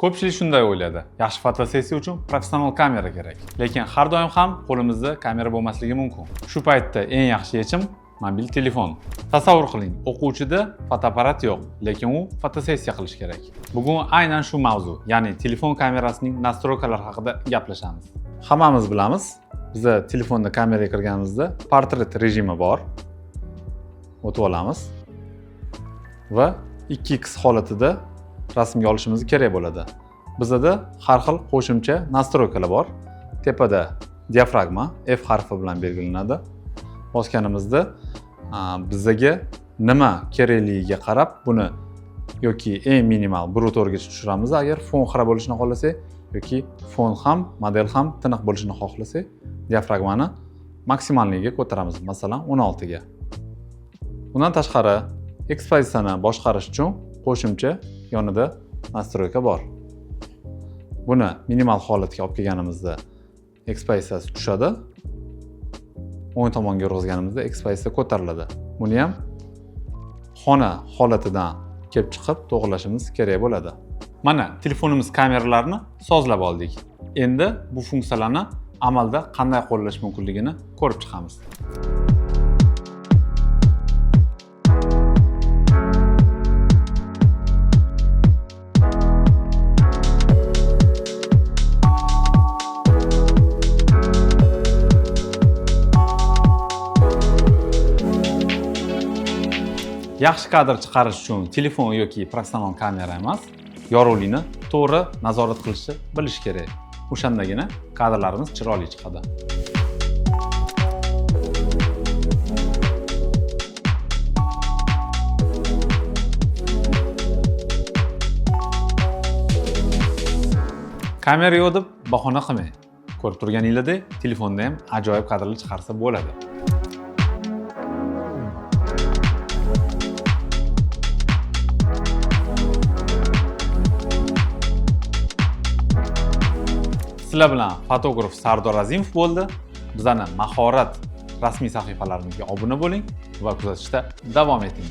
Ko'pchilik shunday o'yladi. Yaxshi fotosessiya uchun professional kamera kerak. Lekin har doim ham qo'limizda kamera bo'lmasligi mumkin. Shu paytda eng yaxshi yechim mobil telefon. Tasavvur qiling, o'quvchida fotoapparat yo'q, lekin u fotosessiya qilish kerak. Bugun aynan shu mavzu, ya'ni telefon kamerasining настройка lari haqida gaplashamiz. Hammamiz bilamiz, biza telefonda kameraga kirganimizda portret rejimi bor. O'tib olamiz va 2x holatida rasmga olishimiz kerak bo'ladi. Bizada har xil qo'shimcha настройка lar bor. Tepada diafragma F harfi bilan belgilanadi. Bosganimizda bizaga nima kerakligiga qarab buni yoki eng minimal 1.4 gacha tushiramiz agar fon xira bo'lishini xohlasak, yoki fon ham, model ham tiniq bo'lishini xohlasak, diafragmani maksimalligiga ko'taramiz, masalan 16 ga. Undan tashqari ekspozitsiyani boshqarish uchun qo'shimcha yonida настройка bor. Buni minimal holatga olib kelganimizda ekspozitsiyasi tushadi. O'ng tomonga yurg'izganimizda ekspozitsiya ko'tariladi. Buni ham xona holatidan kelib chiqib to'g'rilashimiz kerak bo'ladi. Mana telefonimiz kameralarini sozlab oldik. Endi bu funksiyalarni amalda qanday qo'llash mumkinligini ko'rib chiqamiz. Yaxshi kadr chiqarish uchun telefon yoki professional kamera emas, yorug'likni to'g'ri nazorat qilishni bilish kerak. O'shandagina kadrlarimiz chiroyli chiqadi. Kamera yo'q deb bahona qilmang. Ko'rib turganingizdek, telefonda ham ajoyib kadrlar chiqarsa bo'ladi. Sizlar bilan fotograf Sardor Azimov bo'ldi. Bizani mahorat rasmiy sahifalarimizga obuna bo'ling va kuzatishda davom eting.